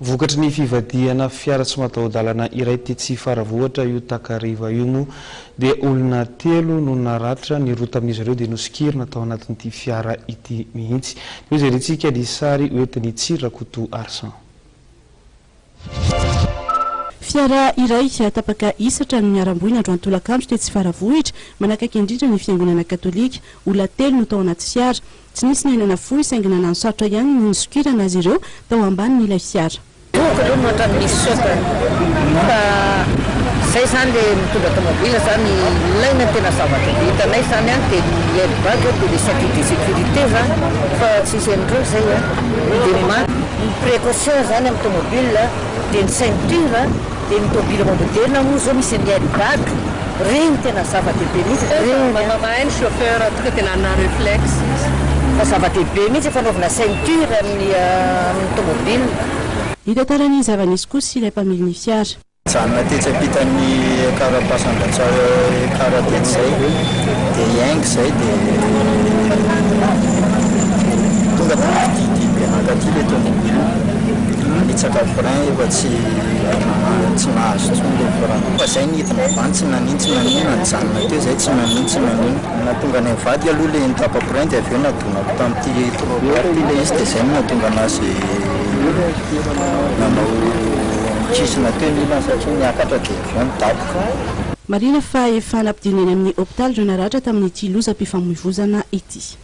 Vokatry ny fivadihana fiara tsy mataho-dalana iray tetsy Faravohitra io takariva io moa dia olona telo no naratra, ny roa tamin'izy ireo dia nosokirina tao anatin'ity fiara ity mihitsy. Dia hojerentsika ny sary hoentin'i Tsiry Rakoto Arsan. Fiara iray tapaka hisatra no niharam-boina androany tolakandro tetsy Faravohitra, manakaiky indrindra ny fiangonana katolika. Olona telo no tao anaty fiara. Tsy nisy ny aina nafoy saingy nanano sarotra ihany ny nisokirana azy ireo tao ambanin'ilay fiara. Boky aloha no ohatran'ny misy choc fa zay zany le mitondra tomobile zany ilaina ny tena zava-dehibe hitanay zany an de ny air bag de le ceinture de sécurité zany fa tsisy an'ireo zay an de ny précaution zany amin'ny tomobile de ny ceinture de ny tomobile moderna moa zao misy ny air bag Regny tena zava-dehibe mihitsy regny a. Mahay ny chauffeur tonga dia nanana reflexe izy. Fa zava-dehibe mihitsy fanaovana ceinture amin'ny amin'ny tomobile. Nitantara ny zava-nisy kosa ilay mpamily ny fiara. Nijanona tetsy ampitan'ny Ekarapasandratsara Ekara tetsy izay dia hiainga izay dia tonga dia nididy be nankaty ilay tomobile. Nanitsaka frein efa tsy tsy nahazo intsony ilay frein. Fa zay nidina avy any tsy nanino tsy nanino nijanona teo zay tsy nanino tsy nanino. Nahatonga anay mivady aloha ilay nitapa-frein dia avy eo nadonako tamin'ity trottoir ity ilay izy dia zay no nahatonga anazy nanao nikisina teo ny ilany satria niakatra dia avy eo nidaboka. Marihina fa efa nampidinina eny amin'ny hopitaly ireo naratra tamin'ity lozam-pifamoivozana ity.